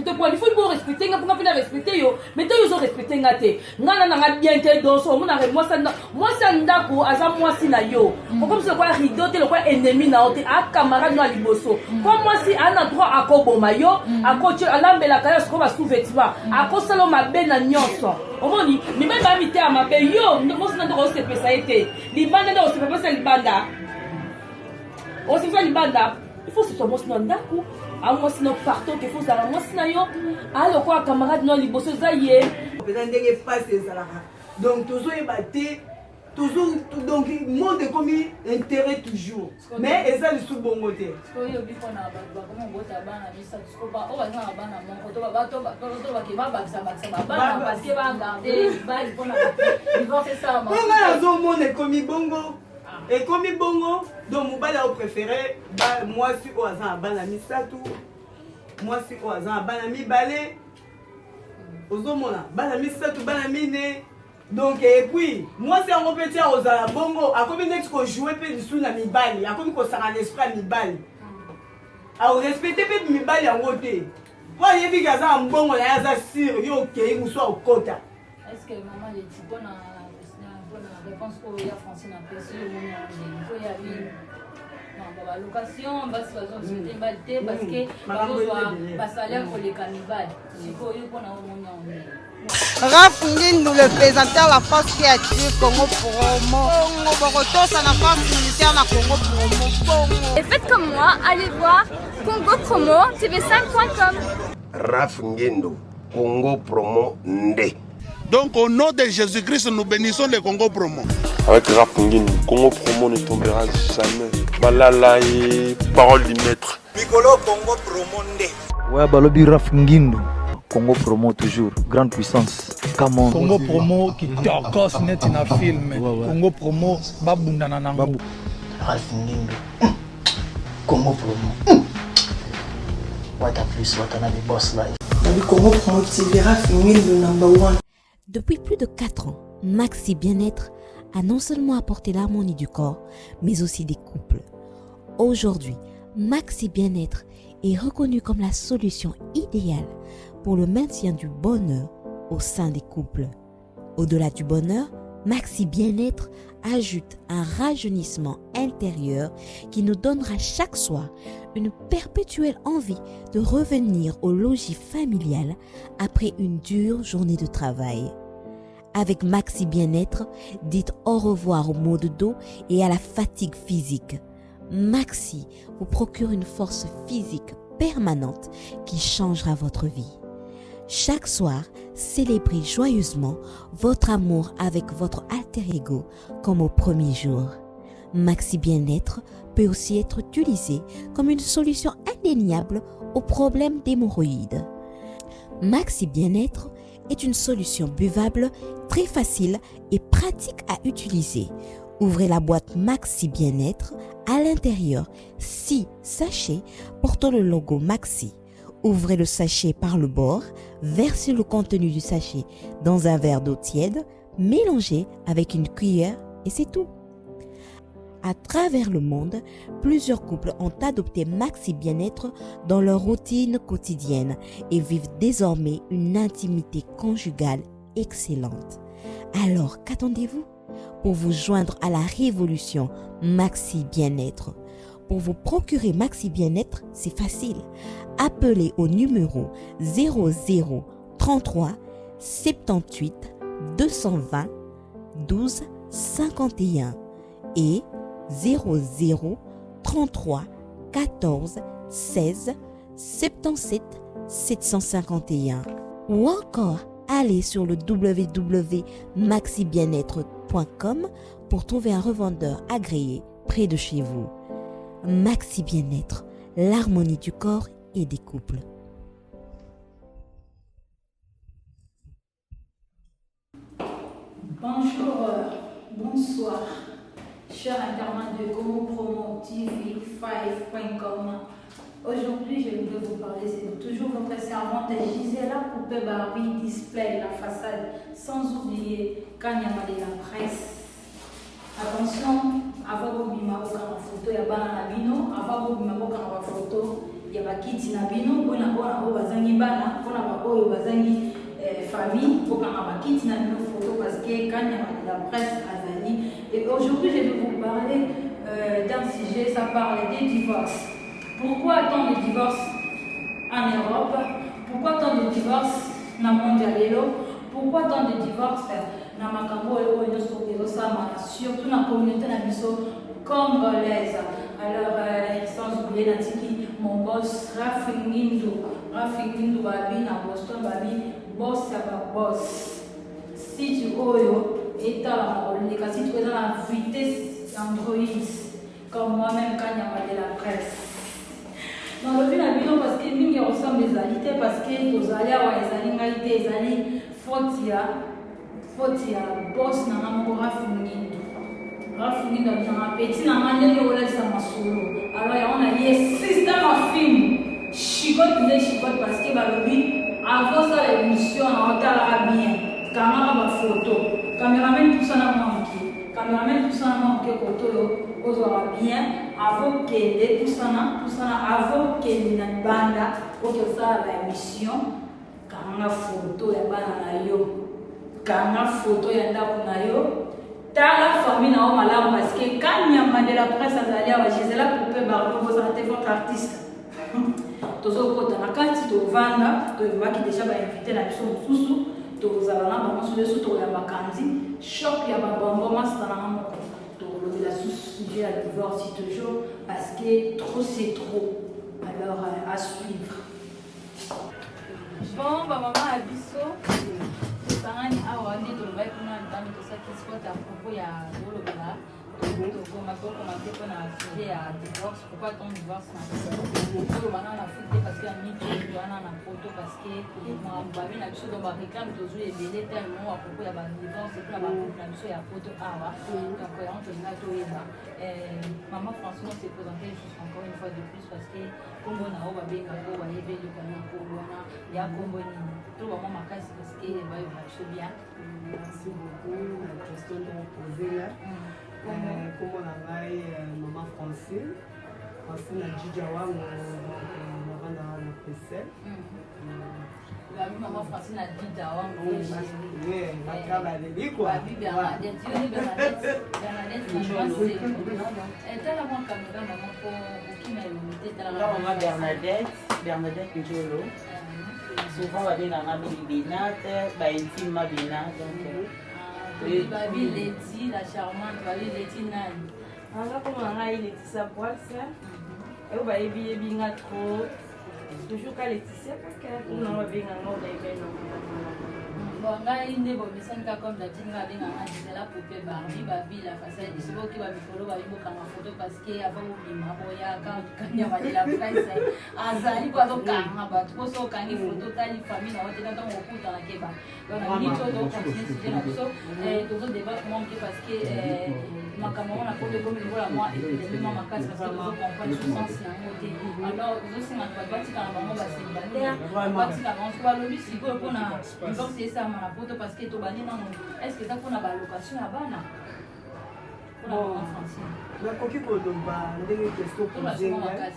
respecte po il faut bo respecte nga mpo nga mpe na respecte yo mais te yo ozo respecte nga te nga na nanga bien te donc omonaka mwasi ya ndako aza mwasi na yo mm. okomisa lokola rideau te lokola ennemi na yo te a camarade no ya liboso mm. po mwasi aa na droit akoboma yo mm. akotie alambelaka yo sikoyo basous-vêtement akosala yo mabe na nyonso omoni mibali baya miteya mabe yo mwasi na ndako osepesa ye te libanda nde osepesa libanda osepesa libanda il faut soswa mwasi na ndako a mwasi no partout ke faut ozala mwasi na yo a lokola camarade no liboso eza ye mpenza ndenge mpasi ezalaka donc tozoyeba te toujours donc monde ekomi intérêt toujours mais eza lisusu bongo te mpo ngai nazomona ekomi bongo ekomi bongo donc mobali ao préféré mwasi oyo aza na bana misato mwasi oyo aza na bana mibale ozomona bana misato bana mine donc epuis mwasi yango mpe ti akozala bongo akomi neti kojoue mpe lisusu na mibali akomi kosanga na esprit ya mibali akorespecte mpe mibali yango te mpo ayebi ke aza na mbongo na ye aza sire yo okei mosu akokota Est-ce que maman Leti pona pona réponse oyo ya français na pesi yo moni yango ndenge mpo ya bi ba location basi bazorespecte mibali te parce que bazozwa basalaire koleka mibali sikoyo mpona omoni yango ndenge Raf Ngindu, le présentateur la force qui attire Congo Promo. Bongo Bokotosa na force militaire na Congo Promo. Bongo. Et faites comme moi, allez voir Congo Promo TV5.com. Raf Ngindu, Congo Promo Nde. Donc au nom de Jésus-Christ, nous bénissons le Congo Promo. Avec Raf Ngindu, Congo Promo ne tombera jamais. Balala et parole du maître. Mikolo Congo Promo Nde. Ouais, balobi Raf Ngindu. Congo Promo toujours, grande puissance. Come on. Congo Promo qui tokos net na film. Ouais, ouais. Congo Promo babundana nango. Babu. Ralph Ngindu. Congo Promo. Wata plus, Watanabe Boss Life. Nabi Congo Promo TV, Ralph Ngindu number one. Depuis plus de 4 ans, Maxi Bien-être a non seulement apporté l'harmonie du corps, mais aussi des couples. Aujourd'hui, Maxi Bien-être est reconnu comme la solution idéale pour le maintien du bonheur au sein des couples. Au-delà du bonheur, Maxi Bien-être ajoute un rajeunissement intérieur qui nous donnera chaque soir une perpétuelle envie de revenir au logis familial après une dure journée de travail. Avec Maxi Bien-être, dites au revoir aux maux de dos et à la fatigue physique. Maxi vous procure une force physique permanente qui changera votre vie. Chaque soir, célébrez joyeusement votre amour avec votre alter ego comme au premier jour. Maxi Bien-être peut aussi être utilisé comme une solution indéniable aux problèmes d'hémorroïdes. Maxi Bien-être est une solution buvable très facile et pratique à utiliser. Ouvrez la boîte Maxi Bien-être à l'intérieur, 6 sachets portant le logo Maxi. Ouvrez le sachet par le bord, versez le contenu du sachet dans un verre d'eau tiède, mélangez avec une cuillère et c'est tout. À travers le monde, plusieurs couples ont adopté Maxi Bien-être dans leur routine quotidienne et vivent désormais une intimité conjugale excellente. Alors, qu'attendez-vous pour vous joindre à la révolution Maxi Bien-être Pour vous procurer Maxi Bien-être, c'est facile. Appelez au numéro 00 33 78 220 12 51 et 00 33 14 16 77 751 ou encore allez sur le www.maxibienêtre.com pour trouver un revendeur agréé près de chez vous. Maxi Bien-être, l'harmonie du corps et des couples. Bonjour, euh, bonsoir, chers internautes de Congo Promo TV 5.com. Aujourd'hui, je voudrais vous parler, c'est toujours votre servante Gisela Poupée Barbie Display, la façade, sans oublier Kanyama de la presse. Attention, avant bobima bokanga photo ya bana na bino, avant bobima bokanga ba photo ya bakiti na bino, mpona mpona oyo bazangi bana. bana mpona baoyo bazangi eh, famille bokanga bakiti na bino photo parce que Kanyama de la presse azali. Et aujourd'hui je vais vous parler euh, d'un sujet, ça parle des divorces. Pourquoi tant de divorces en Europe? Pourquoi tant de divorces na monde ya lelo? Pourquoi tant de divorces na makambo oyo oyo nyonso ezosalama surtout na communauté na biso congolaise? Alors euh, sans oublier natiki mon boss Rafi Ngindu. Rafi Ngindu babi na Boston, babi boss ya ba boss. Site oyo etalama koleka site oyo eza na vitesse Android comme moi-même Kanyama de la presse. Nalobi na bino parce que mingi ya kosamba ezali te, parce que tozali awa ezali ngai te, ezali faute ya boss na nga moko Rafi Ngindu. Rafi Ngindu abinanga petit na nga ndenge olakisa masolo. Alors yango na ye système afimbu chicote nde chicote, parce que balobi avant osala émission na otalaka bien, kangaka bafoto, cameraman pusana mwa moke, cameraman pusana mwa moke koto oyo ozwaka bien avant okende, pusana pusana avant okende na libanda oke osala baémission, kanga foto ya bana na yo, kanga foto ya ndako na yo, tala famille na yo malamu, parce que Kanyama de la presse azali awa. Gisela Poupe Bardo, bozala te, votre artiste. Tozokota na kati, tovanda, toyebaki déjà bainvité na biso mosusu, tozala na bango susu, tokoyamba kandi shop ya babongo masita nanga moko, tokolobela susu sujet ya divorce toujours, parce que trop c'est trop. Alors euh, à suivre. Bon, bamama ya biso, tosangani awa nde tolobaki kuna ntango tosaki spot à propos ya tolobela, tokoma tokoma te mpona sujet ya divorce. Pourquoi tant divorce na toloba na na Afrique te? Parce que ya miki wana na poto, parce que makambo babi na biso, donc baréclame tozwi ebele tellement à propos ya badivorce mpona bacouple na biso ya poto awa. Donc yango tolinga toyeba. Maman Francine, on s'est présenté juste encore une fois de plus, parce que kombo na oyo babengaka oyo bayebeli kanga kombo wana ya kombo nini to bamwa makasi, parce que bayoka biso bien. Merci beaucoup na question ndenge posé là. Kombo na ngai mama Francine, Francine na Jija wango, donc navandaka na Bruxelles. Babi mama Francine na Jija wango. Batrabaleli quoi. Babi Bernadette, yo ni Bernadette, Bernadette na etala mwa kamera mama po okima elongi te, tala. Nga mama Bernadette, Bernadette Njolo. Souvent babengaka mingi Benate, baintime ma Bena. Donc babi Leti la charmante, babi Leti nani? Anga kombo na ngai Laetitia Poils, oyo bayebi yebi nga trop, toujours ka Laetitia kaka kombo na nga babenga nga onayebi. Bon, ngai nde bomesani kaka comme d'habitude, ngai abenganga Gisela Poupe Barbi, babi la façade. Soki bamikolo babi bokanga photo, parce que avant bobima boyaka Kanyama de la presse azali po azokanga bato, po so okangi photo tali famille na yo te, ntango okutana keba. Donc na minute oyo tocontinue sujet na biso, tozodébattre mwa moke, parce que makambo yango na poto ekomi lokola mwa épidémie mwa makasi, parce que tozocomprendre so sens yango te. Alors tozosenga bato batika na bango bacélibataire, batika bango. So balobi sikoyo mpona divorce esalama na poto, parce que tobandi nano, est ce que eza mpona balocation ya bana? Bon, nakoki koloba ndenge question pose ngai,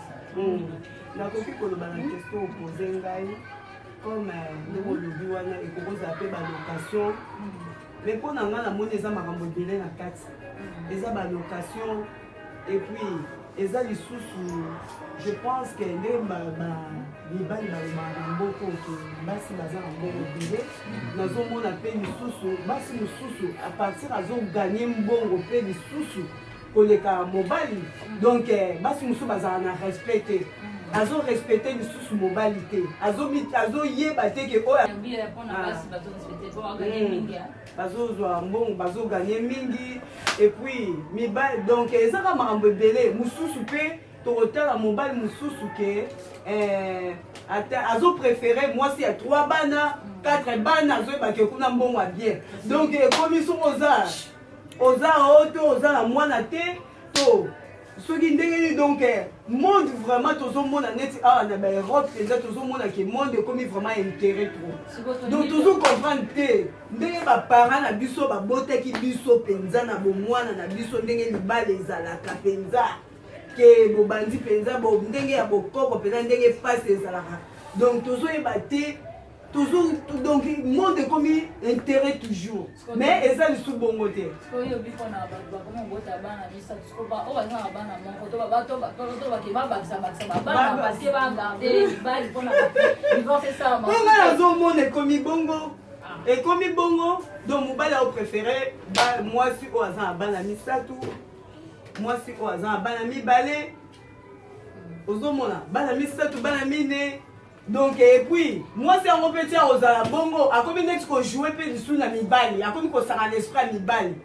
nakoki koloba na question opose ngai comme ndenge olobi wana, ekokozala mpe balocation, mais mpo na ngai namoni eza makambo ebele na kati. Eza balocation et puis eza lisusu, je pense que nde mibali balobaka na mboka oke basi baza na mbongo ebele. Nazomona mpe lisusu basi mosusu à partir azoganye mbongo mpe lisusu koleka mobali. Donc basi mosusu bazala na respect te, azorespecte lisusu mobali te, azoyeba te ke oyo bazozwa mbongo, bazoganye mingi. Et puis mibali, donc eza kaka makambo ebele mosusu mpe tokotala mobali mosusu ke ata azopréféré mwasi ya 3 bana, 4 bana, azoyebake kuna mbongo ya bien. Donc ekomi soki oza o to oza na mwana te to soki ndenge nini. Donc monde vraiment tozomona neti awa na baEurope mpenza, tozomona ke monde ekomi vraiment intérêt trop. Donc tozocomprendre te ndenge baparent na biso babotaki biso mpenza na bomwana na biso, ndenge libala ezalaka mpenza, ke bobandi mpenza ndenge ya bokoko mpenza, ndenge pasi ezalaka. Donc tozoyeba te, toujours donc monde ekomi intérêt toujours, mais eza lisusu bongo te. Sikoyo obi mpona bato bakoma kobota bana misato, siko oyo baza na bana moko to bake babakisa bakisa babana parce que bagarde mibali mpona divorce esalama. Mpo ngai nazomona ekomi bongo, ekomi bongo. Donc mobali aopréféré mwasi oyo aza na bana misato, mwasi oyo aza na bana mibale. Ozomona bana misato, bana mine. Donc et puis mwasi yango mpe tia kozala bongo, akomi neti kojouer mpe lisusu na mibali, akomi kosanga na esprit ya mibali,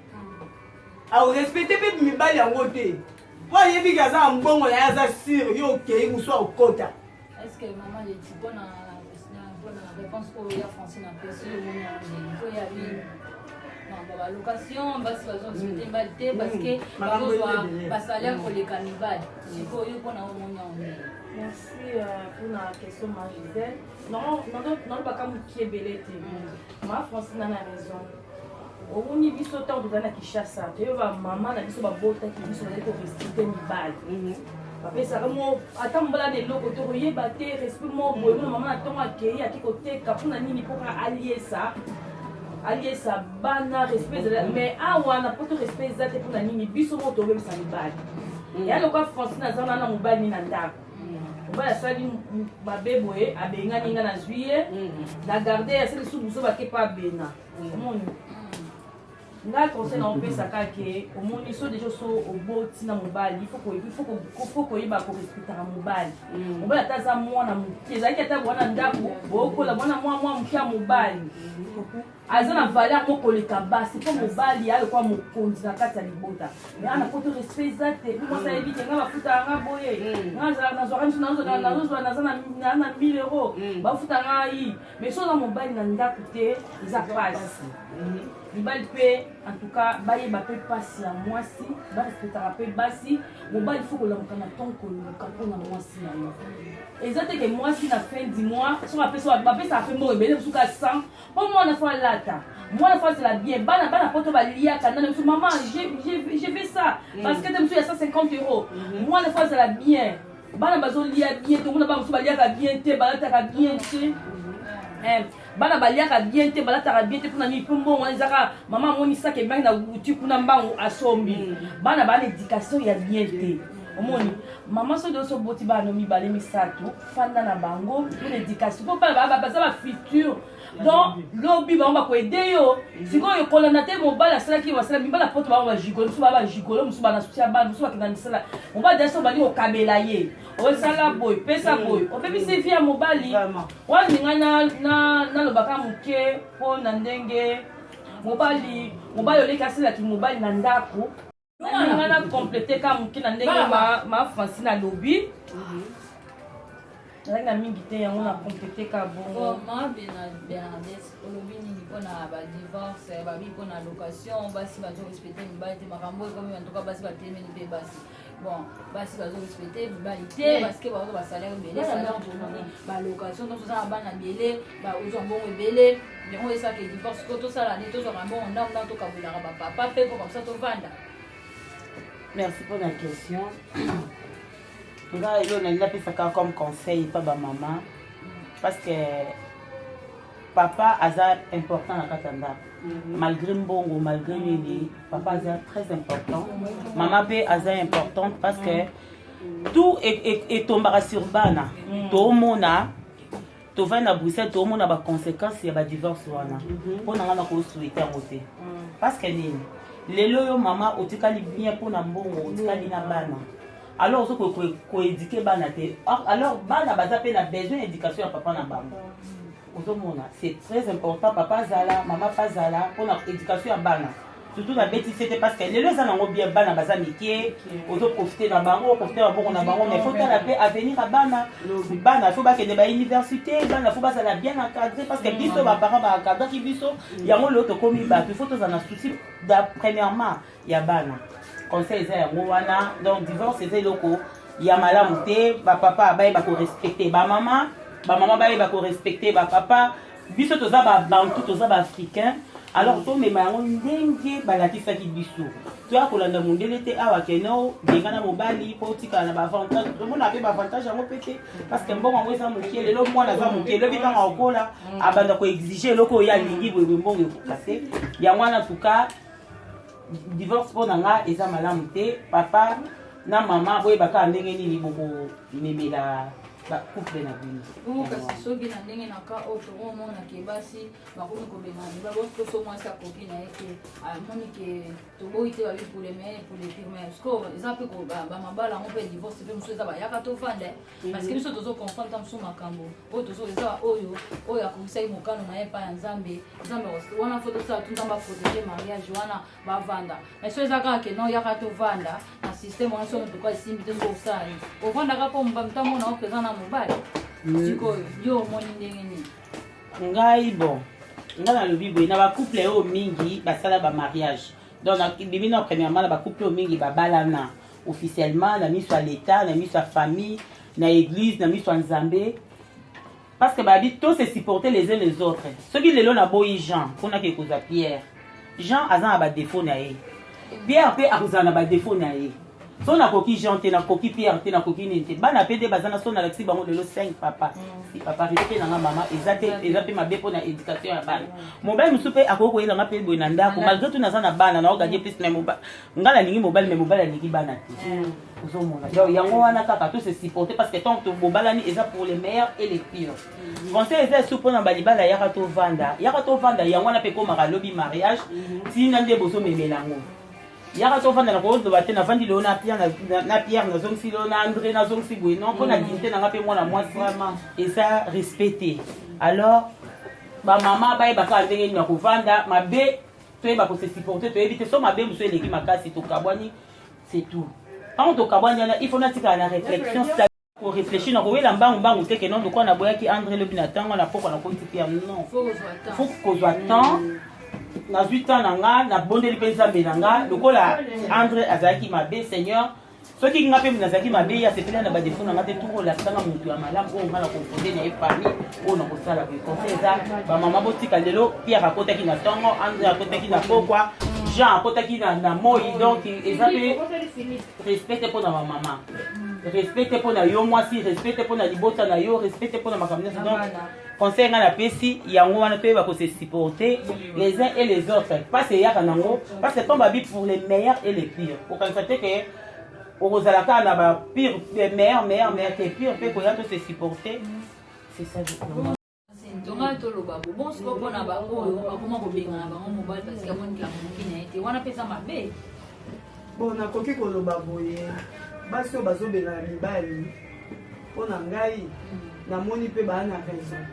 arespecte mpe mibali yango te, po ayebi ke aza na mbongo na ye, aza sûr. Yo okei, mosu akokota. Est ce que mama Leti, mpona réponse oyo ya Francine apesi yo, omoni yango ndenge po ya nini? Balocation, basi bazorespecte mibali te parce que bazozwa basalaire koleka mibali. Sikoyo mpona omoni yango ndenge? Merci mpona question, ma Gisèle. Nalobaka moki ebele te. Ma Francine na raison. Omoni, biso ntango tozali na Kinshasa, toyebi bamama na biso babotaki biso, bazali korespecte mibali, bapesaka mo ata mobala na eloko te, koyeba te respect mo boye. Mona mama na ntongo akei, ake koteka mpona nini? Mpoka aliesa bana. Respect ezali, mais awa na poto respect eza te. Mpona nini? Biso moko tobebisa mibali. Ya lokola Francine aza wana na mobali ni na ndako, mobali asali mabe boye, abengani nga, nazwi ye na garde, asali su buso bake pa abena. Omoni, ngai conseil na opesaka ke omoni so déjà so oboti na mobali, il faut koyeba korespectaka mobali. Mobali ata aza mwana moke, ezalaki ata bwana ndako, bokola mwana mwa moke ya mobali aza na valeur moko koleka basi, mpo mobali alokwa mokonzi na kati ya libota. Mais ana poto respect eza te, mpo mwasi ayebi te: nga bafutaka nga boye, nga nazwaka miso, nazozwa, naza na 1000 euro, bafuta ngai. Mais so oza mobali na ndako te, eza pasi. Mibali mpe en tout cas bayeba mpe mpasi ya mwasi, barespectaka mpe basi. Mobali faut kolamuka na ntongo, koluka mpona mwasi na yo. Eza te ke mwasi na fin du mois soki bapesaka mpe mbongo ebele, mosuka 100, mpo mwana faut alata, mwana faut azala bien. Bana poto baliaka nani mosu: "Mama, j'ai fait ça parce que te mosu ya 150 euros." Mwana faut azala bien, bana bazolia bien. Tomona bana mosusu baliaka bien te, balataka bien te. Bana baliaka bien te, balataka bien te. Mpona nini? Mpo mbongo wana ezaka mama amoni saki ebangi na wuti kuna, mbango asombi. Bana baa na éducation ya bien te. Omoni, mama, soki oso oboti bana mibale, misato, fanda na bango mpona éducation, mpo bana baza bafutur. Donc lobi bango bakoaider yo. Sikoyo kolanda te mobali asalaki, basala mibali apoto, bango bagigolo, mosusu baa bagigolo, mosusu bana susi ya bana, mosusu bakenda misala. Mobali dasi obandi kokabela ye, osala boye, pesa boye, obebisi vie ya mobali wana. Ninga nalobaka moke mpo na ndenge mobali oleki asalaki mobali na ndako. Nga na complete ka moke na ndenge ma Francine alobi, nazalaki na mingi te, yango na complete ka bongo. Ma Bernadette, olobi nini mpona badivorce? Babi mpona location, basi bazorespecte mibali te. Makambo ekomi antuka, basi batelemeli mpe basi. Bon, basi bazorespecte mibali te parce que bazwa basalaire ebele, salaire tomoni balocation nyonso, oza na bana ebele, ozwa mbongo ebele, yango esaka divorce. Ko tosala nini? Tozwaka mbongo ndambo ndambo, tokabulaka bapapa mpe po comme ça tovanda. Merci pour la question. Nga elo nalingi napesaka comme conseil pa bamama, parce que papa aza important na kati ya ndako, malgré mbongo, malgré nini, papa aza très important. Mama mpe aza importante, parce que tout etombaka sur bana. Toomona, tovandi na Bruxelles, toomona baconséquence ya badivorce wana. Mpo na nga, na kosouhaiter yango te, parce que nini? Lelo oyo mama otikali bien mpo na mbongo, otikali na bana, alors ozo koéduquer bana te. Alors bana baza mpe na besoin ya éducation ya papa na bango. Ozomona, c'est très important papa azala, mama mpe azala mpona éducation ya bana. Surtout na betisi te, parce que lelo eza nango bien, bana baza mike, ozoprofite na bango, oprofite na maboko na bango, mais faut tala mpe avenir ya bana. Bana faut bakende bauniversité, bana faut bazala bien encadré, parce que biso baparent baencadraki biso, yango lelo tokomi bato. Il faut tozala na souci premièrement ya bana. Conseil eza yango wana. Donc divorce eza eloko ya malamu te. Bapapa bayeba korespecte bamama, bamama bayeba korespecte bapapa. Biso toza babantu, toza baafricain. Alors tomema yango ndenge balakisaki biso, toya kolanda mondele te awa keno benga na mobali mpo otikala na baavantage. Tomona mpe baavantage yango mpe te, parce que mbongo yango eza moke. Lelo mwana aza moke, lobi ntango akokola abanda koexige eloko oyo alingi boyeboye, mbongo ekoka te. Yango wana tuka divorce mpo na nga eza malamu te. Papa na mama, boyeba kaka ndenge nini bokomemela bacouple na bino. Bongo kasi soki na ndenge na ka oyo tokomona ke basi bakomi kobengana mibali, bososo mwasi akoki na ye te, amoni ke toboyi te, babi pour le meilleur, pour le pire. Mais sikoyo eza mpe bamabala yango mpe divorce mpe mosusu eza bayaka tovanda, parce que biso tozo comprendre ta mosusu makambo oyo tozo eza oyo oyo akokisaki mokano na ye epai ya Nzambe. Nzambe wana faut tosala tu Nzambe aprotege mariage wana, bavanda. Mais so eza kaka ke non, yaka tovanda na système wana, so motuka esimbi te, so osala nini? Ovandaka mpo ntango oke eza na mobali. Sikoyo yo omoni ndenge nini? Ngai, bon, ngai nalobi boye: na bacouple oyo mingi basala bamariage, donc bimi na premièrement na bacouple oyo mingi babalana officiellement na miso ya l'État, na miso ya famille, na église, na miso ya Nzambe, parce que babi to se supporter les uns les autres. Soki lelo naboyi Jean mpona ke kozwa Pierre, Jean aza na badéfaut na ye, Pierre mpe akozala na badéfaut na ye. So nakoki Jean te, nakoki Pierre te, nakoki nini te. Bana mpe nde baza na, so nalakisi bango lelo 5 papa, si papa respect nanga mama eza te, eza mpe mabe mpona éducation ya bana. Mobali mosusu mpe akoki koyelanga mpe boye na ndako, malgré tout naza na bana naogagner plus, mais nga nalingi mobali, mais mobali alingi bana te. Ozomona, donc yango wana kaka to se supporter, parce que tant bobalani eza pour les meilleurs et les pires. Conseil eza esu mpona balibala yaka tovanda, yaka tovanda. Yango wana mpe ekomaka lobi mariage, ntina nde bozomemela yango yaka tovanda. Na koloba te navandi lelo na Pierre, na Pierre nazongisi lelo na André, nazongisi boye, non, mpo na dignité nanga mpe mwana mwasi eza respect te. Alors bamama bayeba kaka ndenge nini ya kovanda mabe, toyeba kose supporter. Toyebi te so mabe mosusu eleki makasi, tokabwani, c'est tout. Ntango tokabwani wana, il faut natikala na réflexion, koréfléchir na kowela mbangu mbangu te ke non, lokola naboyaki André lobi na ntango na pokwa nakoti Pierre, non. Faut kozwa temps. Nazwi temps na nga, nabondeli mpe Nzambe na nga. Lokola André azalaki mabe, Seigneur, soki nga mpe nazalaki mabe, ye asepeli na badéfaut na nga te, toko olakisanga motu ya malamu oyo nga na kofonde na ye famille oyo na kosala boye. Conseil eza, bamama botika. Lelo Pierre akotaki na ntongo, André akotaki na pokwa, Jean akotaki na moi. Donc eza mpe respect te mpo na bamama, respect te mpo na yo mwasi, respect te mpo na libota na yo, respect te mpo na makambo nyonso. Donc conseil ngai napesi yango wana: toyeba kose supporter les uns et les autres. Mpasi eyaka nango, parce que ntango babi pour les meilleurs et les pires, okanisa te ke okozala kaka na bapire, meilleur, meilleur, meilleur te, pire mpe koya. To se supporter, c'est ça. Tonga toloba bo bon, sikoyo mpona baoyo bakoma kobengana bango mobali parce que amonikela mokoki na ye te, wana mpe eza mabe? Bon, nakoki koloba boye: basi oyo bazobengana mibali, mpo na ngai namoni mpe baa na raison.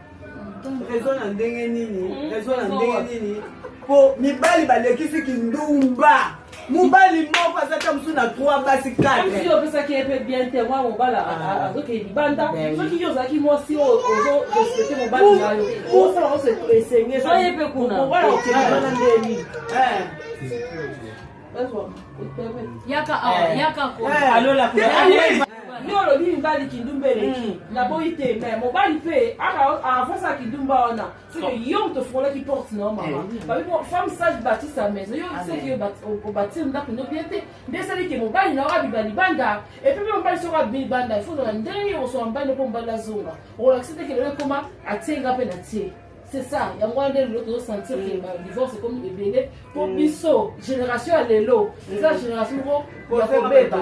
Raison na ndenge nini? Raison na ndenge nini? Mpo mibali balekisi kindumba. Mobali moko aza ta mosusu na 3 basi. 4 si opesaki ye mpe bien te, mwa mobali azokende libanda. Soki yo ozalaki mwasi oyo ozo respecte mobali na yo, osala nyonso esenge. So ye mpe kuna. Mobali akokende libanda ndeni? Yaka awa, yaka ko. Yo olobi mibali kindumba eleki, naboyi te, mais mobali mpe avosaka kindumba wana. Soki yo moto ofungolaki porte na yo, mama, babi femme sage bâtit sa maison. Yo soki obâtir ndako no bien te, nde esali ke mobali na yo abiba libanda. Et puis mpe mobali soki abimi libanda, il faut ozala ndenge okosoka mobali mpo mobali azonga. Okolakisa te ke lelo ekoma atie nga mpe na tie. C'est ça, yango wana nde lelo tozosentir ke badivorce ekomi ebele, mpo biso génération ya lelo eza génération moko ya kobeba,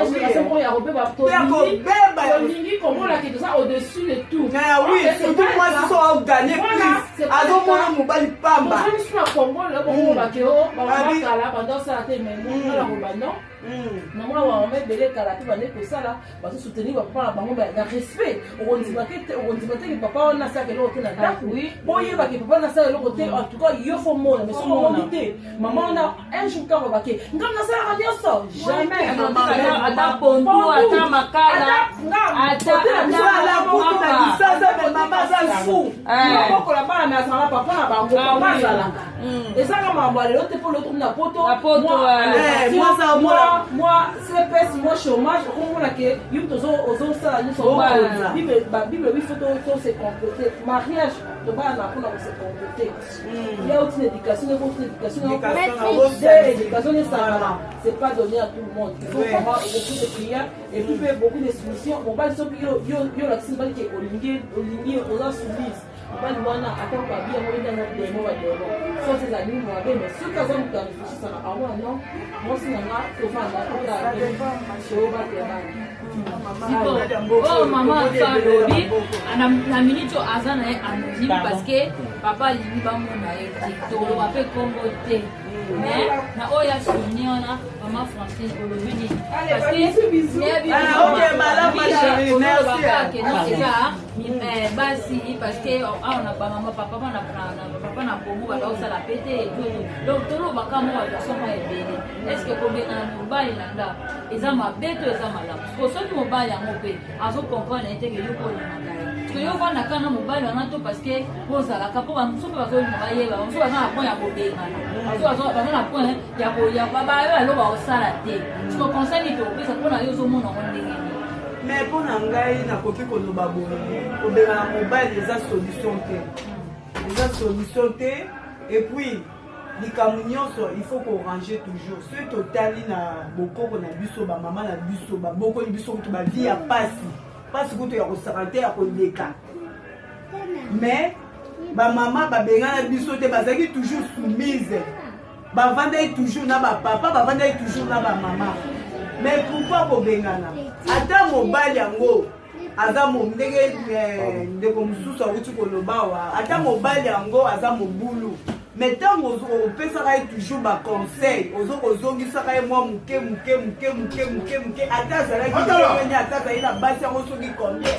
génération moko ya kobeba. Tolingi komona ke toza au-dessus de tout. Oui, surtout mwasi so aganye plus, azomona mobali pamba. Tozali so na Congo lelo, bokomobake o bakala banda osala te, mais mongala koba non. Namona bamama ebele kala mpe bande kosala, bazosoutenir bapapa na bango na respect. Okondima te ke papa wana asalaka eloko te na ndako. Boyebake papa wana asala eloko te. En tout cas yo faut mona, mais soki omoni te mama wana un jour kaka bake ngam nasalaka nyonso, jamais. Ata pondu, ata makala. Mama aza fou. Babokola bana, me azala papa na bango, papa azalaka. Ezaka makambo ya lelo te, mpo lelo tokomi na poto. Na poto, Mwa CPS, mwa chômage, okomona ke yo moto ozosala nyonso. Bible ebi faut to se compléter. Mariage, tobana mpona kose compléter. Ya oti na éducation, oti na éducation, éducation esangana. C'est pas donné à tout le monde. Il faut vraiment beaucoup de prières et puis mpe beaucoup de soumission. Mobali, soki yo olakisi mobali ke olingi, olingi, oza soumise, mobali wana ata babi yango ye ndanga demo bademo soki ezali mabe. Mais soki aza moto areflechisaka awa, non, mwasi na nga tovanda, tobatela bana. Oyo mama so alobi na minute oyo aza na ye anonyme parce que papa alingi bamona ye te. Tokoloba mpe kombo te, mais na oyo ya souvenir wana, mama Francine, olobi nini? Parce que eza basi, parce que awa na bamama, papa na papa na Kongo bazosala pe te. Donc tolobaka mo baversion mwa ebele. Est ce que kobengana mobali na ndako eza mabe to eza malamu? Po soki mobali yango mpe azocomprendre ye teke yo mpo olingaka ye, parce yo ovandaka na mobali wana to parce que bozalaka, mpo bamosusu mpe bazolinga bayeba, bamosusu baza na point ya kobengana, baza na point ya bayeba eloko bakosala te. Parce que conseil nini tokopesa mpona yo? Ozomona yango ndenge nini? Mais mpo na ngai, nakoki koloba boye: kobengana mobali eza solution te, eza solution te. Et puis likambo nyonso, il faut koranger toujours. Soki totali na bokoko na biso, bamama na biso babokoli biso kutu bavie ya pasi pasi, kutu ya kosaka te, ya koleka, mais bamama babengana biso te. Bazalaki toujours soumise, bavandaki toujours na bapapa, bavandaki toujours na bamama. Mais pourquoi kobengana? Ata mobali yango aza ndenge ndeko mosusu awuti koloba awa, ata mobali yango aza mobulu, mais ntango opesaka ye toujours baconseil, ozo kozongisaka ye mwa moke moke moke moke moke moke, ata azalaki ndenge, ata azali na basi yango soki combien,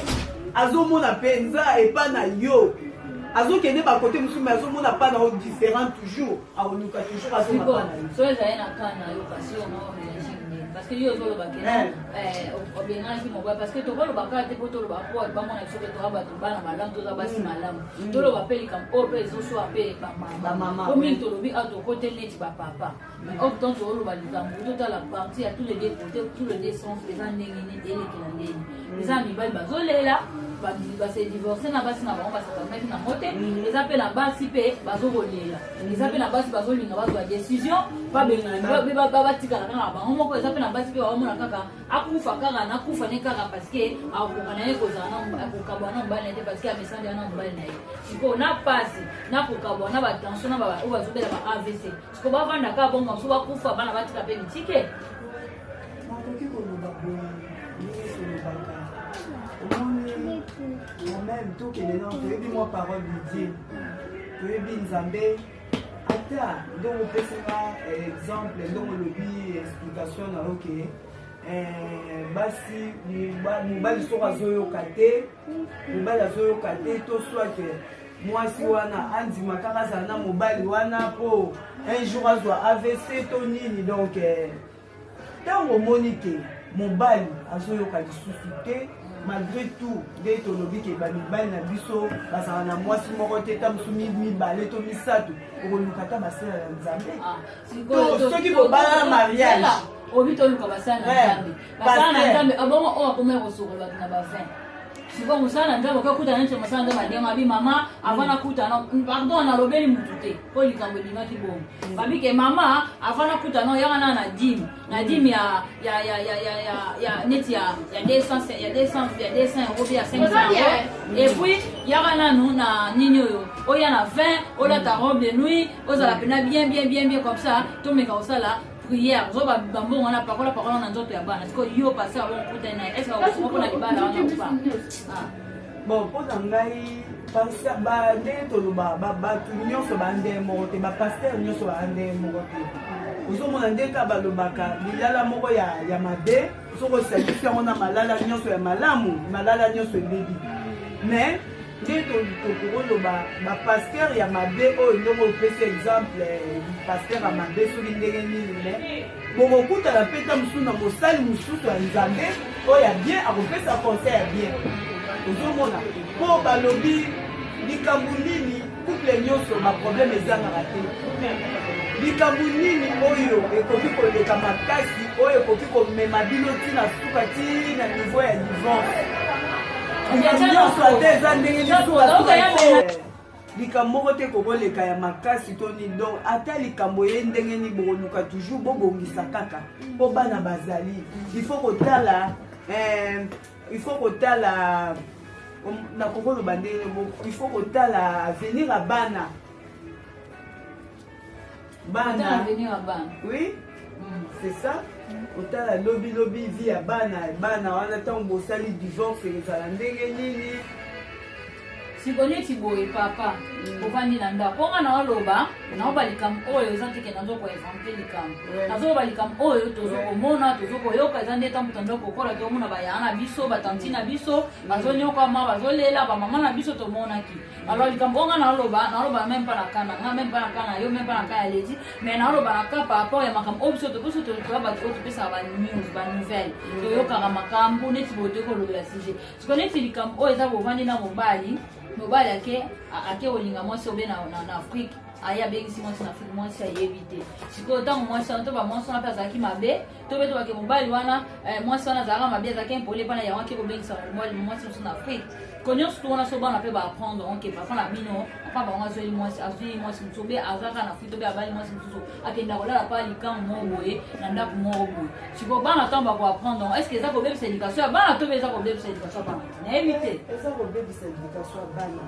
azomona mpenza epa na yo azokende bakote mosusu, mais azomona pa na yo différent, toujours akoluka, toujours azonga pa na yo. So ezali na ka na yo, kasi yo parce que yo ozoloba ke obengaki mobali, parce que tokoloba kaka te mpo toloba po bamona biso ke toza bato bana malamu, toza basi malamu. Toloba mpe likambo oyo mpe ezoswa mpe bamama, po mingi tolobi awa tokote neti bapapa, mais or tant toloba likambo, totala partie ya tous les deux côtés, tous les deux sens. Eza ndenge nini? Elekela ndeni? Eza mibali bazolela base divorce na basi na bango, basakangaki nango te. Eza mpe na basi mpe bazokolela, eza mpe na basi bazolinga bazwa décision, babengana, batikala kaka na bango moko. Eza mpe na basi mpe baomona kaka akufa kaka, nakufa ne kaka, parce que akokoka na ye kozala akokabwa na mobali na ye te, parce que amesandi na mobali na ye. Sikoyo na pasi na kokabwa na batension na oyo bazobela ba AVC, sikoyo bavanda kaka bongo, mosusu bakufa, bana batika mpe bitike. Nakoki koloba boye, ndenge tolobaka, omoni, quand même tokende nano, toyebi mwa parole de Dieu, toyebi Nzambe. Ata ndenge opesaka exemple, ndenge olobi explication na yo ke basi, mobali soki azoyoka te, mobali azoyoka te, to soit mwasi wana andima kaka azala na mobali wana mpo un jour azwa AVC to nini. Donc ntango omoni ke mobali azoyoka lisusu te, malgré tout nde tolobi ke bamibali na biso bazala na mwasi moko te, ta mosu mibale to misato, okoluka ata basala ya Nzambe. To soki bobala na mariage, obi toluka basala na Nzambe, basala na Nzambe abongo oyo akomaya kosokola bato na bavin. Sikoyo mosala na Nzambe, okokutana neti mosala Nzambe adenga abi mama avant nakutana, pardon, nalobeli mutu te po likambo ebimaki bongo, babi ke mama avant nakutana oyaka na na dîme, na dîme ya neti ya 200, ya 200, ya 200 euro, ya 500 euro, et puis yaka nanu na nini oyo oya na 20, olata robe de nuit, ozala mpena bien bien bien bien, comme ça tomeka kosala prière, ozo bambongo wana, pakola pakola na nzoto ya bana. Sikoyo yo pasteur abongo okutani na ye, est ce que akosunga mpona libala wana opa? Bon, mpo na ngai, ndenge toloba, bato nyonso bandenge moko te, bapasteur nyonso bandenge moko te. Ozomona ndenge kaka balobaka lilala moko ya mabe, soki osangisi yango na malala nyonso ya malamu, malala nyonso ebebi. Mais nde tokoloba bapasteur ya mabe oyo, ndenge opesi exemple, pasteur ya mabe soki ndenge nini, mais bokokutana mpe ta mosusu na mosali mosusu ya Nzambe oyo ya bien, akopesa conseil ya bien. Ozomona, mpo balobi likambo nini? Couple nyonso baproblème ezangaka te. Likambo nini oyo ekoki koleka makasi, oyo ekoki komema bino ti na suka, ti na niveau ya divorce? Likambo nyonso ata eza ndenge lisuka, likambo moko te kokoleka ya makasi to nini. Donc ata likambo ye ndenge nini, bokoluka toujours bobongisa kaka mpo bana bazali. Il faut kotala, il faut kotala, nakokoloba ndenge, il faut kotala avenir ya bana. Bana, oui, c'est ça. Kotala lobi lobi, vie ya bana. Bana wana, ntango bosali divorce, ezala ndenge nini? Siko neti boye, papa ovandi na ndako, mpo nga naoloba, naoba likambo oyo eza teke, nazo koinventer likambo, nazoloba likambo oyo tozokomona, tozokoyoka. Eza nde ntango tondo kokola, tomona bayaya na biso, batanti na biso bazonyokama, bazolela, bamama na biso tomonaki. Alors likambo oyo nga naoloba, naoloba même pas na ka na nga, même pas na ka na yo, même pas na ka ya Ledi, mais naoloba na ka par rapport ya makambo oyo biso tobiso toya bato oyo topesaka banews, banouvelle, toyokaka makambo neti boye, toyei kolobela sujet. Siko neti likambo oyo eza, bovandi na mobali, mobali ake kolinga mwasi obe na Afrique, aye abengisi mwasi na Afrique, mwasi ayebi te. Sikoyo ntango mwasi wana to bamwasi wana mpe azalaki mabe, to mpe tobake mobali wana, mwasi wana azalaka mabe, azalaki impoli mpana yango ake kobengisa mobali mwasi mosusu na Afrique. Ko nyonso to wana, so bana mpe baapprendre ke papa na bino, papa bango azweli mwasi, azwi mwasi mosusu, obe azalaka na Afrique, to mpe abali mwasi mosusu, akenda kolala pa likango moko boye na ndako moko boye. Sikoyo bana ntango bakoapprendre, est ce que eza kobebisa éducation ya bana to mpe eza kobebisa éducation ya bana te? Nayebi te. Eza kobebisa éducation ya bana.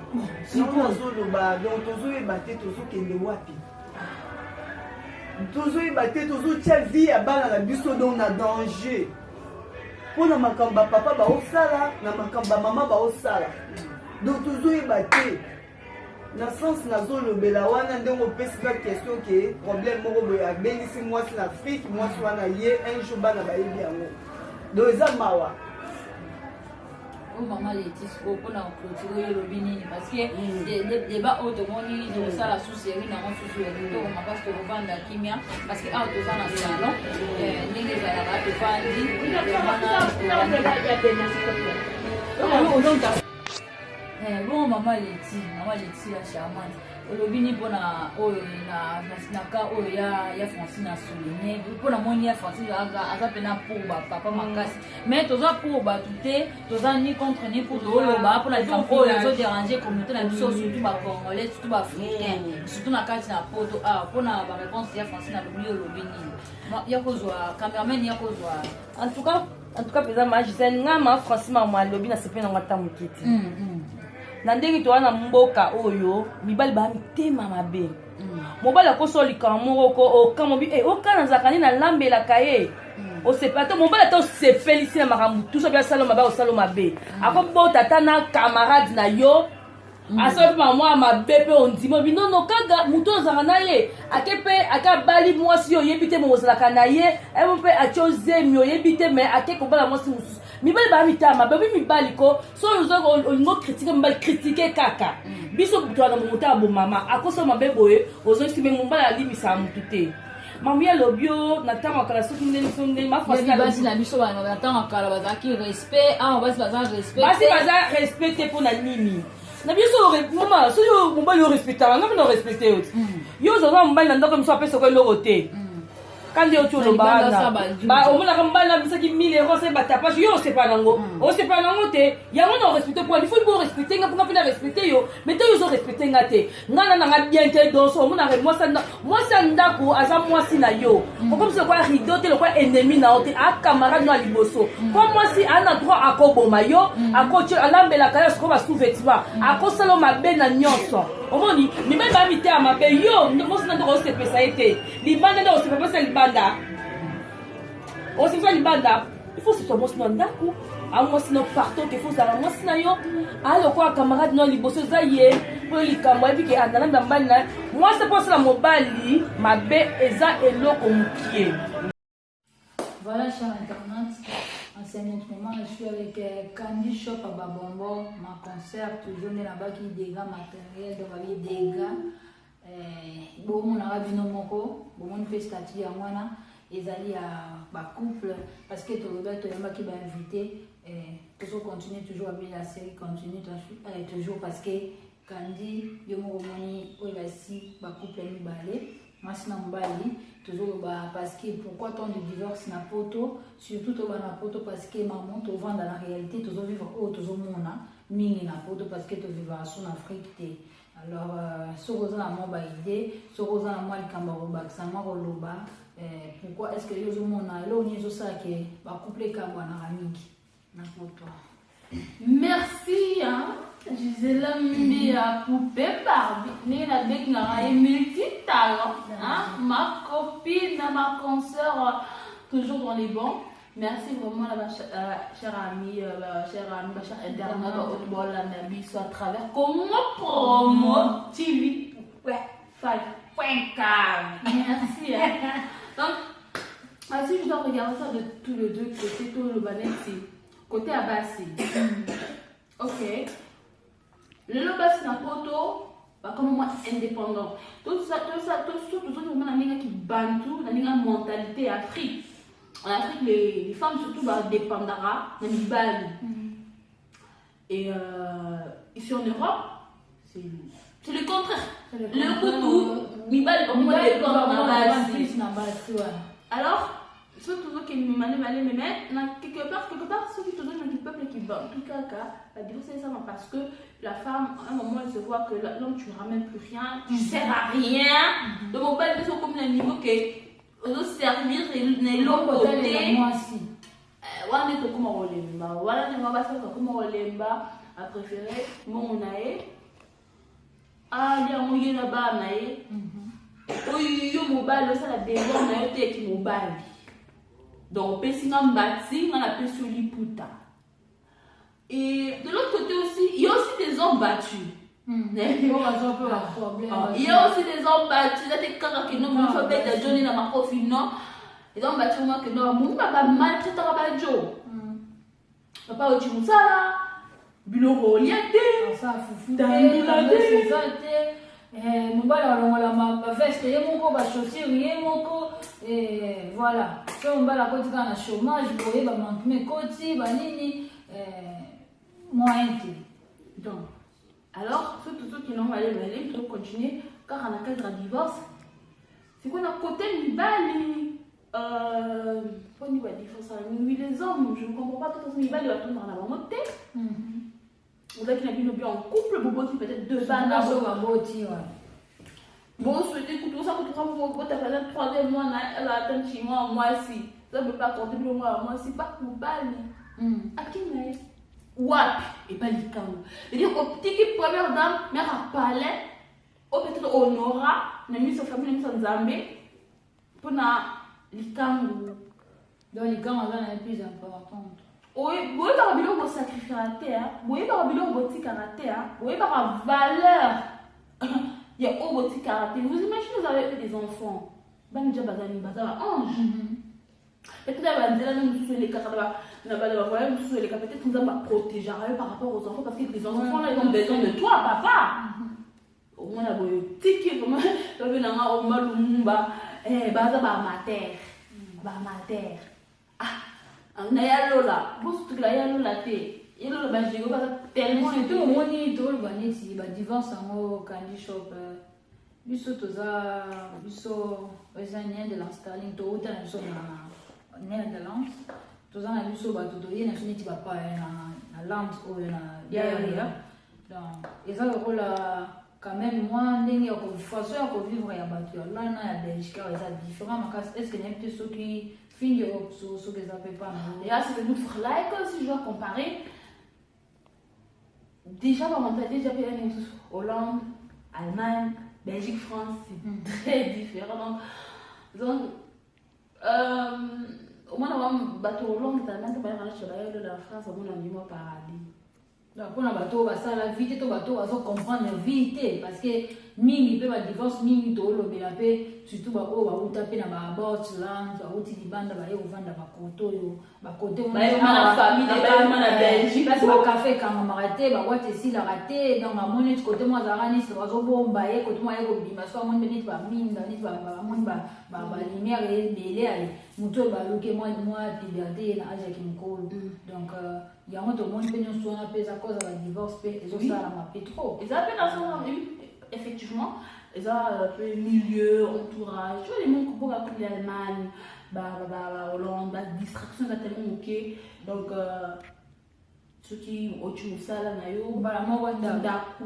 Yango nazoloba, donc tozoyeba te tozokende wapi, tozoyeba te tozotia vie ya bana na biso donc na danger, mpona makambo bapapa baosala na makambo bamama baosala. Donc tozoyeba te na sens nazolobela wana. Ndenge opesi nga question ke problème moko boye, abengisi mwasi na Afrique, mwasi wana ye un jour bana bayebi yango, donc eza mawa. Oyo mama Leti, sikoyo mpona clôture, oyo elobi nini? Parce que débat oyo tomoni tokosala sous série nango susu ya kitoko makasi, tokovanda kimia, parce que awa toza na salon, ndenge ezalaka, tovandi wana. Bongo mama Leti, mama Leti ya charmante, olobi nini mpona oyo na ka oyo ya Francine asouligne? Mpona moni ya Francine aza mpena pour bapapa makasi, mais toza pour bato te, toza ni contre ni pour. Tooloba mpona likambo oyo ezodéranger communauté na biso, surtout bacongolais, surtout baafricain, surtout na kati na Poto awa. Mpona baréponse ya Francine alobi, olobi nini? Ya kozwa cameraman, ya kozwa. En tout cas mpenza, ma Gisele, nga ma Francine mama alobi, na sepe nango ata moke te. Na ndenge toza na mboka oyo, mibali baa mitema mabe. Mobali akosola likambo moko ko okama obi okana azalaka nde nalambelaka ye, osepela to mobali ata osepelisi na makambo tuso, mpe asala mabe, osala mabe, akobota ata na camarade na yo, asala mpe mamwa mabe, mpe ondima obi nono kaka motu oyo ozalaka na ye, ake mpe ake abali mwasi oyo oyebi te, mo ozalaka na ye emo mpe atie ozemi, oyebi te, mais ake kobala mwasi mosusu. Mibali baa mitama mabe. Obi mibali ko so olingi ocritiquer mobali, critique kaka. Biso toana moto ya bomama akosala mabe boye, ozongisi me mobali alimbisaka motu te. Mamu ya lobi o na ntango ya kala, soki ndeni so ndeni. Basi na biso na ntango ya kala bazalaki respect, awa basi baza respect. Basi baza respect te. Mpo na nini? Na biso mama, soki mobali orespectaka nga, mpe na orespecte yo te. Yo ozaza mobali na ndako, miso apesaka eloko te, kandi yo ti oloba wana, omonaka mobali nabisaki 1000 euro, asali batapage, yo osepala nango, osepala nango te. Yango na orespecte po il faut bo respecte nga, mponga mpe na respecte yo, mais te yo ozorespecte nga te, nga na nanga bien te. Donc omonaka mwasi ya ndako aza mwasi na yo, okomisa lokola rideau te, lokola ennemi na yo te, a camarade no ya liboso. Mpo mwasi aa na droit akoboma yo, akotie, alambelaka yo sikoyo basous-vêtement, akosala yo mabe na nyonso. Omoni mibali baya mitema mabe. Yo mwasi na ndako osepesa ye te, libanda nde osepesa libanda, osepesa libanda. Il faut sepesa mwasi na ndako, amwasi no partout ke faut ozala mwasi na yo alokola camarade no liboso, eza ye mpo likambo ayebi ke analanda mobali na ye. Mwasi mpo asala mobali mabe eza eloko mokie. Voilà, chers internautes, en ce moment, je suis avec Candy Shop à Babongo, ma concert, toujours là-bas qui dégâts matériels, donc il dégâts. Bomonaka bino moko, bomoni mpe statut yango wana ezali ya bacouple, parce que tolobi, toyambaki bainvité, tozocontinue toujours abi la série continue toujours parce que Kandi yo moko omoni oyo basi bacouple mibale, mwasi na mobali, tozoloba parce que pourquoi tant de divorce na poto, surtout toba na poto, parce que maman, tovanda na réalité, tozovivre oyo tozomona mingi na poto, parce que tovivaka so na Afrique te. Alors soki oza na mwa baidée, soki oza na mwa likambo ya kobakisa, mwa koloba, pourquoi est ce que yo ozomona eloko nini ezosala ke bacouple ekabwanaka mingi na poto? Merci, hein? Gisela Mbia, poupée Barbie, ndenge nabengaka ye, multi-talent, hein? Ma copine, ma consoeur, toujours dans les bons. Merci vraiment la chère amie, chère amie, ma chère internaute, bolanda biso à travers Congo Promo TV. Ouais, 5.com. Merci, hein. Donc, ah, si je dois regarder ça de tous les deux côtés, tout le c'est côté ya basi. Ok. Lelo basi na poto bakoma mwa indépendant. Tout ça, tout ça, tout ça, tout ça, na ndenge bantu, na ndenge mentalité ya Afrique. En Afrique, les femmes surtout badépendara na mibali. Et ici en Europe, c'est le contraire. Le kutu, mibali bakoma dépendre na basi. Plus na basi, ouais. Alors, surtout que male male, mais na quelque part, ceux qui toujours du peuple qui va en tout cas la divorce, c'est ça, parce que la femme, à un moment, elle se voit que l'homme, tu ne ramènes plus rien, tu sers à rien. Donc mobali biso comme na niveau que ozo servir na eloko te. Mwasi. Wana nde tokóma kolemba, wana ndenge basi bakóma kolemba, apréféré mbongo na ye, alia yango ye na bana na ye. Oyo yo mobali osala devoir na yo te eki mobali, donc opesi nga mbati, nga napesi yo liputa. Et de l'autre côté aussi, il y a aussi des hommes battus. Oyo bazwa mpe baproblème. Ah, il y a aussi des hommes battus. Eza te kaka ke non, moto abeta joni na makofi, non. Les hommes battus, moi que non, momi bamaltraitaka bajo. Papa oti mosala, biloko olia te. Asala fufu te. Tandula te. Eza te. Mobali alongola baveste ye moko, bachaussure ye moko, voilà. So mobali akoti kaka na chômage boye, bamanquement ekoti, banini, moyen te. Donc alors, surtout soki nango balebale, tocontinue kaka na cadre ya divorce. Sikoyo na côté mibali, mponi badivorce mingi, les hommes, je ne comprends pas. Tout mibali batondaka na bango te. Ozalaki na bino bien en couple, boboti peut-être deux bana. So baboti, ouais. Bosouhaite kutu osa kutu botaka troisième mwana, azala nti mwa mwasi, ça peut pas compter bino mwana mwasi ba mobali akimi na ye wapi epa likambo. C'est-à-dire otiki première dame, mère ya palais, o peut-être honora na miso famille, na miso Nzambe, mpona likambo. Donc likambo aza na ye plus importante. Boyebaka biloko bosacrifiaka te, boyebaka biloko botikaka te, boyebaka valeur ya oyo botikaka te. Vous imaginez, vous avez eu des enfants, bana déjà bazali, baza ba ange. Peut-être na banzela nde mosusu elekaka, na bavoyage mosusu eleka, peut-être Nzambe aprotégeaka yo par rapport aux enfants, parce que les enfants là, ils ont besoin de toi, papa. Omona boye otiki vraiment, babe nanga Oma Lumumba, baza baamateur, baamateur. Ah, na ya lola, bosutukila ya lola te, ya lola bagego baza tellement. Surtout omoni, toloba neti badivorce yango, Candy Shop, biso toza, biso eza Netherlands sterling, touta na biso na Netherlands, toza na biso bato, toye na biso neti bapaya na land oyo na derrière. Donc eza lokola quand même mwa ndenge ya façon ya kovivre ya bato ya lana ya Belgique awa eza différent makasi. Est ce que nayebi te soki fingi oyo, soki eza mpe pa na Ja, c'est moet vergelijken, si je dois comparer. Déjà, ma mentalité, déjà, Hollande, Allemagne, Belgique, France, c'est très différent. Donc, omona wa bato Hollande, Allemagne, bayaka na France, omona ndimo paradis. Mpona bato oyo basala vie te, to bato oyo bazocomprendre vie te, parce que Mingi mpe badivorce mingi toolobela mpe surtout baoyo bauta mpe na baabort land, bauti libanda, baye kovanda bakote oyo, bakote place bacafé ekangamaka te, baboîte esilaka te. Donc amoni neti kote moko azalaka neti bazobomba ye, kote moko aye kobima, so amoni mpe neti baminda, neti bamoni balumière ebele, ale motu oyo baluki mwa liberté ye na age ya kimokolo. Donc yango tomoni mpe nyonso wana mpe eza cause ya badivorce mpe ezosalama mpe trop. Eza mpe na effectivement, eza mpe milieu, entourage. Tu vois, les mondes mboka comme l'Allemagne, ba Hollande, badistraction eza tellement moke. Donc soki oti mosala na yo, mbala moko ndako,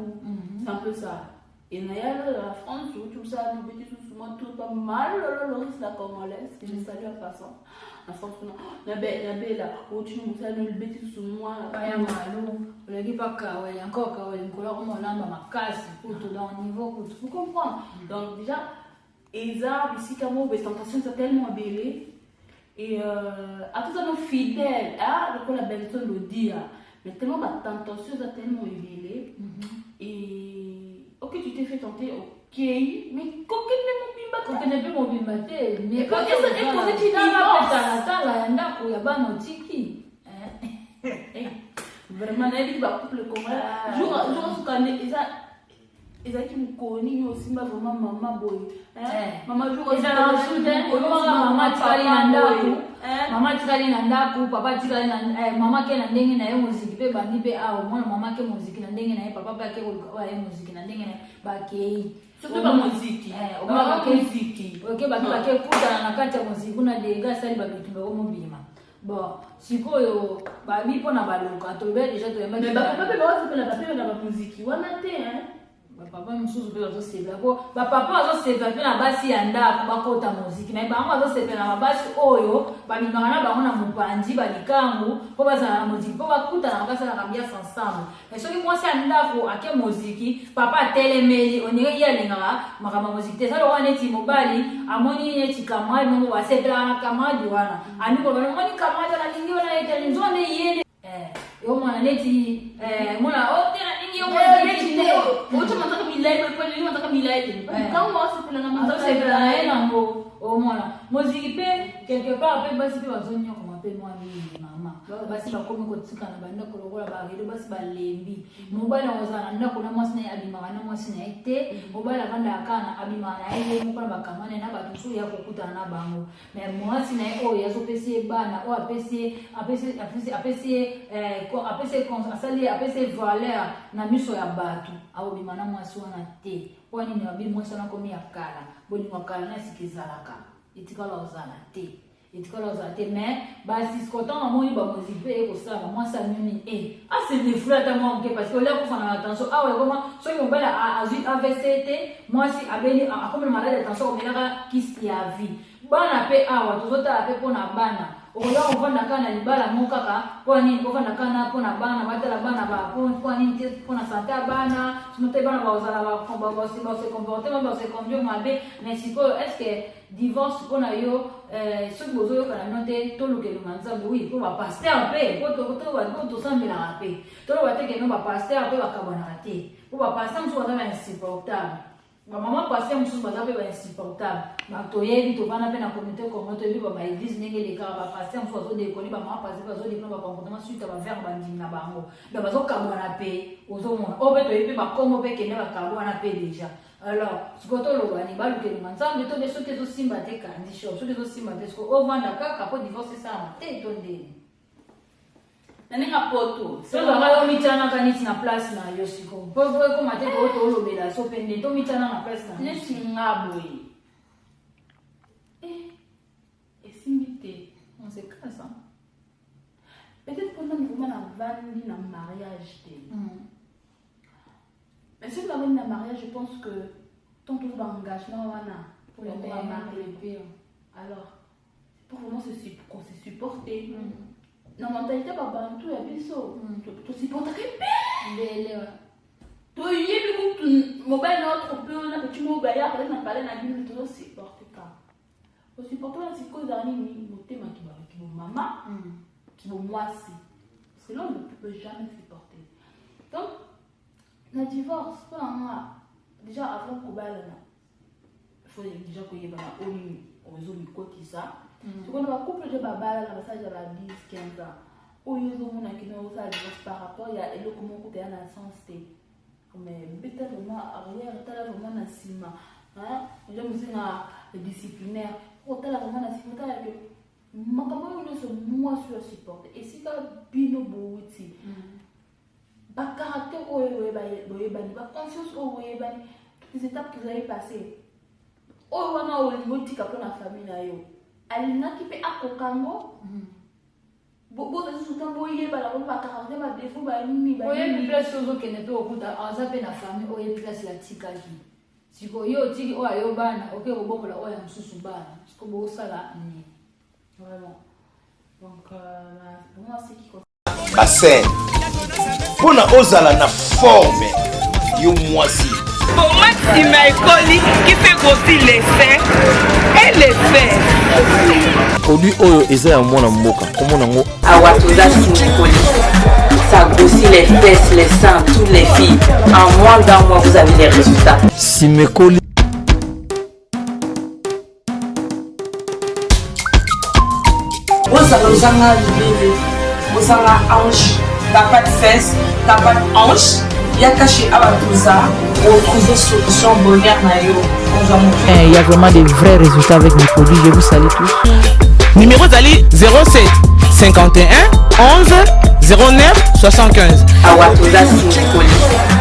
c'est un peu ça. Et na ya la France, oti mosala, nobeti susu mwa tout pas mal. Lolo Loris la Congolaise, que je salue en passant, na France kuna nabela, oti mosala, nobeti susu mwa baya malo, oleki mpa kawele, encore kawele mikolo akoma olamba makasi kutu dans niveau kutu, vous comprendre. Donc déjà eza bisika moko boye, tentation eza tellement ebele. Et atoza no fidèle, ah, lokola Benson Lodia, mais tellement batentation eza tellement ebele. Et ok, tu t'es fait tenter, ok, mais kokende mobimba. Kokende mpe mobimba te. Tala ya ndako ya bana otiki. Vraiment, nayebi bacouple congolais, jour sukande eza ezalaki mokolo nini osimba vraiment mama boye, mama? Jour mama atikali na ndako, mama atikali na ndako, papa atikali na mama ake na ndenge na ye, moziki mpe bandi mpe awa. Mwana mama ake moziki na ndenge na ye, papa mpe ake koluka oyo aye moziki na ndenge na ye, bakei. Surtout bamoziki. Moziki oke, bake bake kutana na kati ya moziki kuna, dega asali babitumba komobima. Bon, sikoyo babi mpona baloka, tolobi déjà, toyambaki. Bapapa mpe bawasepela bape na bamoziki wana te. Bapapa mosusu mpe bazosepela, po bapapa bazosepela mpe na basi ya ndako bakota moziki, me bango bazosepela na babasi oyo babimaka na bango na mopanzi balikangu, mpo bazala na moziki, mpo bakutanaka, basalaka ambiance ensemble. Mais soki mwasi ya ndako ake moziki, papa atelemeli, ondenge ye alingaka makambo ya moziki te. Eza lokola neti mobali amoni neti camarade moko, asepelaka na camarade wana, andi koloba: "Omoni camarade wana, alingi wana ye te." Nzoka nde ye nde yo mwana neti mwana o te, nalingi yo moziki te. Azosepela na ye nango, omona moziki mpe quelque part mpe basi mpe bazonyokama mpe mwa mingi. Mama, basi bakomi kotika na bandako lokola barideau. Basi balembi. Mobali akozala na ndako na mwasi na ye, abimaka na mwasi na ye te. Mobali avandaka kaka na abimaka na ye ye moko na bakama na ye na bato mosusu ya kokutana na bango, mais mwasi na ye oyo azopesi ye bana, oyo apesi ye, apesi ye, apesi ye, asali ye, apesi ye valeur na miso ya bato, akobima na mwasi wana te. Mpo nini? Babi mwasi wana akomi ya kala. Bolingo ya kala na esika ezalaka, etikala ozala te, etikala ozala te. Mais basi siko, ntango amoni bamoziki mpe ekosala, mwasi amoni e ase défoule ata mwa moke, parce que olia kufa na tension. Awa ekoma soki mobali azwi AVC te, mwasi abeli, akomi na maladi ya tension, akomelaka kisi ya vie. Bana mpe awa tozotala mpe mpona bana. Okoya kovanda kaka na libala moko kaka mpo nini? Kovanda kaka na mpona bana, batala bana mpo nini te? Mpona santé ya bana, sino te bana bazala base comporte, base conduire mabe. Mais sikoyo, est ce que divorce mpona yo, soki bozoyokana bino te, toluka elonga Nzambe? Oui, mpo bapasteur mpe po tosambelaka mpe, toloba te keno bapasteur mpe bakabwanaka te, mpo bapasteur mosusu baza bainsupportable, bamama pasteur mosusu baza mpe bainsupportable. Toyebi, tovanda mpe na communauté congo, toyebi baéglise ndenge elekaka. Bapasteur mosusu bazodekone, bamama pasteur bazodekone bacomportement suite bavere bandimi na bango, donc bazokabwana mpe. Ozomona oyo mpe toyebi mpe bakombo mpe kende bakabwana mpe déjà. Alors sikoyo toloba ni baluka elonga Nzambe to nde soki ezosimba te, kandi shop, soki ezosimba te, sikoyo ovanda kaka mpo divorce esalama te to ndeni? Na ndenge ya poto. Tozwaka yo mitianaka neti na place na yo sikoyo, mpo ekoma te ko tolobela so mpe nde tomitiana na place na. Neti nga boye, esimbi te. On se casse, hein? Peut-être mpona vraiment navandi na mariage te. Mais soki navandi na mariage, je pense que tant tozo baengagement wana pour le meilleur, pour le pire. Alors c'est pour vraiment qu'on se supporter. Na mentalité babantu ya biso, tosupportaka ebele. Toyebi kutu mobali na autre mpe na petit moko baya peut-être na pale na bino, tozosupporte kaka. Osupporte wana sikoyo ezala nini? Motema kibomama, kibomwasi, parce que l'homme ne peut jamais supporter. Donc na divorce, mpo na nga déjà Avant kobalana, faut déjà koyebana oyo nini ozomikotisa. Sikoyo na bacouple je babalana, basala ja ba 10 15 ans, oyo ozomona kino osala divorce par rapport ya eloko moko teya na sens te. Mais beta vraiment arrière, tala vraiment na nsima eza mosenga disciplinaire, otala vraiment na nsima, otala ke makambo oyo nyonso mwasi oyo asupporte esika bino bowuti, bacaractère oyo boyebani, baconfiance oyo boyebani, toutes les étapes que vous avez passé, oyo wana olingi otika mpo na famille na yo, alingaki mpe akoka yango. Bozali surtout boyebana ngo bacaractère, badéfaut, banini. Oyebi place ozokende mpe okuta aza mpe na famille. Oyebi place atikaki. Sikoyo yo otiki oyo ayo bana, oke kobokola oyo ya mosusu bana. Siko bosala nini? Vraiment, donc vraiment, ce qui Bassin mpo na ozala na forme, yo mwasi. Pommade nsima ekoli qui fait grossir les seins et les fesses. Produit oyo eza ya mwana mboka, komona yango. Awa toza Simikoli. Ça grossit les fesses, les seins, toutes les filles. En moins d'un mois, vous avez les résultats. Simekoli. Ozala ozanga libele, ozanga hanche, t'as pas de fesses, t'as pas de hanche, yaka chez Awa Toza, retrouver solution bonheur na yo. Ozwa motu. Il y a vraiment des vrais résultats avec mes produits. Je vous salue tous. Numéro ezali 07 51 11 09 75. Awa toza Simikoli.